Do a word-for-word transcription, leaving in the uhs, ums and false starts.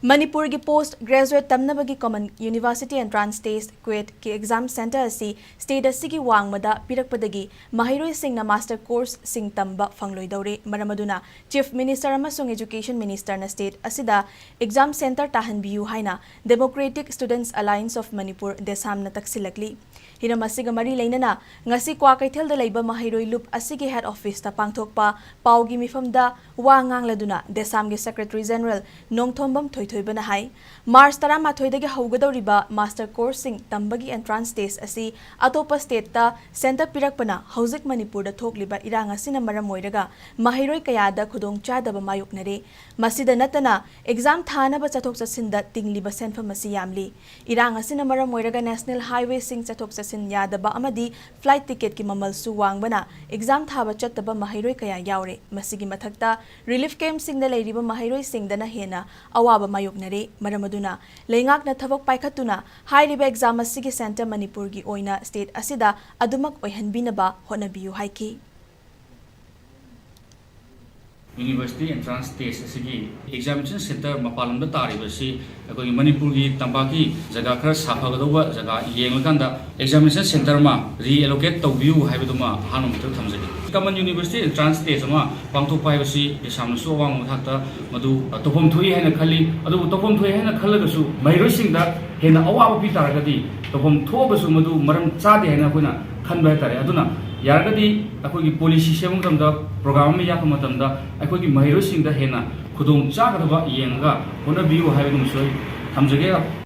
ꯃꯅꯤꯄꯨꯔꯒꯤ post graduate ꯇꯝꯅꯕꯒꯤ Common University Entrance Test, ꯀ꯭ꯋꯦꯠꯀꯤ exam centre ꯑꯁꯤ state ꯑꯁꯤꯒꯤ ꯋꯥꯡꯃꯗ ꯄꯤꯔꯛꯄꯗꯒꯤ ꯃꯍꯩꯔꯣꯏꯁꯤꯡꯅ master courseꯁꯤꯡ ꯇꯝꯕ ꯐꯪꯂꯣꯏꯗꯧꯔꯦ꯫ ꯃꯔꯝ ꯑꯗꯨꯅ Chief Minister ꯑꯃꯁꯨꯡ Education Ministerꯅ state ꯑꯁꯤꯗ exam centre ꯇꯥꯍꯟꯕꯤꯌꯨ ꯍꯥꯏꯅ Democratic Students Alliance of Manipur, ꯗꯦꯁꯥꯝꯅ ꯇꯛꯁꯤꯜꯂꯛꯂꯤ꯫ ꯍꯤꯔꯝ ꯑꯁꯤꯒ ꯃꯔꯤ ꯂꯩꯅꯅ ꯉꯁꯤ ꯀ꯭ꯋꯥꯀꯩꯊꯦꯜꯗ ꯂꯩꯕ ꯃꯍꯩꯔꯣꯏ ꯂꯨꯞ ꯑꯁꯤꯒꯤ head officeꯇ ꯄꯥꯡꯊꯣꯛꯄ ꯄꯥꯎꯒꯤ ꯃꯤꯐꯝꯗ ꯋꯥ ꯉꯥꯡꯂꯗꯨꯅ ꯗꯦꯁꯥꯝꯒꯤ Secretary General ꯅꯣꯡꯊꯣꯝꯕꯝ ꯊꯣꯏꯊꯣꯏꯕꯅ ꯍꯥꯏ, ꯃꯥꯔꯆ ꯇꯔꯥꯃꯥꯊꯣꯏꯗꯒꯤ ꯍꯧꯒꯗꯧꯔꯤꯕ master courseꯁꯤꯡ ꯇꯝꯕꯒꯤ entrance test ꯑꯁꯤ ꯑꯇꯣꯞꯄ stateꯇ centre ꯄꯤꯔꯛꯄꯅ ꯍꯧꯖꯤꯛ ꯃꯅꯤꯄꯨꯔꯗ ꯊꯣꯛꯂꯤꯕ ꯏꯔꯥꯡ ꯑꯁꯤꯅ ꯃꯔꯝ ꯑꯣꯏꯔꯒ ꯃꯍꯩꯔꯣꯏ ꯀꯌꯥꯗ ꯈꯨꯗꯣꯡꯆꯥꯗꯕ ꯃꯥꯌꯣꯛꯅꯔꯦ꯫ ꯃꯁꯤꯗ ꯅꯠꯇꯅ exam ꯊꯥꯅꯕ ꯆꯠꯊꯣꯛ ꯆꯠꯁꯤꯟꯗ ꯇꯤꯡꯂꯤꯕ ꯁꯦꯟꯐꯝ ꯑꯁꯤ ꯌꯥꯝꯂꯤ꯫ ꯏꯔꯥꯡ ꯑꯁꯤꯅ ꯃꯔꯝ ꯑꯣꯏꯔꯒ national highwayꯁꯤꯡ ꯆꯠꯊꯣꯛ ꯆꯠꯁꯤꯟ ꯌꯥꯗꯕ ꯑꯃꯗꯤ flight ticketꯀꯤ ꯃꯃꯜꯁꯨ ꯋꯥꯡꯕꯅ exam ꯊꯥꯕ ꯆꯠꯇꯕ ꯃꯍꯩꯔꯣꯏ ꯀꯌꯥ ꯌꯥꯎꯔꯦ꯫ ꯃꯁꯤꯒꯤ ꯃꯊꯛꯇ relief campꯁꯤꯡꯗ ꯂꯩꯔꯤꯕ ꯃꯍꯩꯔꯣꯏꯁꯤꯡꯗꯅ ꯍꯦꯟꯅ ꯑꯋꯥꯕ ꯃꯥꯌꯣꯛꯅꯔꯦ꯫ ꯃꯔꯝ ꯑꯗꯨꯅ ꯂꯩꯉꯥꯛꯅ ꯊꯕꯛ ꯄꯥꯏꯈꯠꯇꯨꯅ ꯍꯥꯏꯔꯤꯕ exam ꯑꯁꯤꯒꯤ centre ꯃꯅꯤꯄꯨꯔꯒꯤ ꯑꯣꯏꯅ state ꯑꯁꯤꯗ ꯑꯗꯨꯃꯛ ꯑꯣꯏꯍꯟꯕꯤꯅꯕ ꯍꯣꯠꯅꯕꯤꯌꯨ ꯍꯥꯏꯈꯤ꯫ University Entrance Test ꯑꯁꯤꯒꯤ examination centre ꯃꯄꯥꯟ ꯂꯝꯗ ꯇꯥꯔꯤꯕ ꯑꯁꯤ ꯑꯩꯈꯣꯏꯒꯤ ꯃꯅꯤꯄꯨꯔꯒꯤ ꯇꯝꯄꯥꯛꯀꯤ ꯖꯒꯥ ꯈꯔ ꯁꯥꯐꯒꯗꯧꯕ ꯖꯒꯥ ꯌꯦꯡꯂꯀꯥꯟꯗ examination centre ꯑꯃ reallocate ꯇꯧꯕꯤꯌꯨ ꯍꯥꯏꯕꯗꯨꯃ ꯑꯍꯥꯟꯕ ꯃꯛꯇꯗ ꯊꯝꯖꯒꯦ꯫ Common University Entrance Test ꯑꯃ ꯄꯥꯡꯊꯣꯛꯄ ꯍꯥꯏꯕꯁꯤ ꯌꯥꯝꯅꯁꯨ ꯑꯋꯥꯡꯕ ꯊꯥꯛꯇ ꯃꯗꯨ, ꯑ, ꯇꯧꯐꯝ ꯊꯣꯛꯏ ꯍꯥꯏꯅ ꯈꯜꯂꯤ꯫ ꯑꯗꯨꯕꯨ ꯇꯧꯐꯝ ꯊꯣꯛꯏ ꯍꯥꯏꯅ ꯈꯜꯂꯒꯁꯨ ꯃꯍꯩꯔꯣꯏꯁꯤꯡꯗ ꯍꯦꯟꯅ ꯑꯋꯥꯕ ꯄꯤ ꯇꯥꯔꯒꯗꯤ ꯇꯧꯐꯝ ꯊꯣꯛꯑꯒꯁꯨ ꯃꯗꯨ ꯃꯔꯝ ꯆꯥꯗꯦ ꯍꯥꯏꯅ ꯑꯩꯈꯣꯏꯅ ꯈꯟꯕ ꯍꯥꯏꯇꯥꯔꯦ꯫ ꯑꯗꯨꯅ ꯌꯥꯔꯒꯗꯤ ꯑꯩꯈꯣꯏꯒꯤ policy ꯁꯦꯝꯕ ꯃꯇꯝꯗ, program ꯑꯃ ꯌꯥꯠꯄ ꯃꯇꯝꯗ ꯑꯩꯈꯣꯏꯒꯤ ꯃꯍꯩꯔꯣꯏꯁꯤꯡꯗ ꯍꯦꯟꯅ ꯈꯨꯗꯣꯡ ꯆꯥꯒꯗꯕ ꯌꯦꯡꯉꯒ ꯍꯣꯠꯅꯕꯤꯌꯨ ꯍꯥꯏꯕꯗꯨꯃꯁꯨ ꯑꯩ ꯊꯝꯖꯒꯦ꯫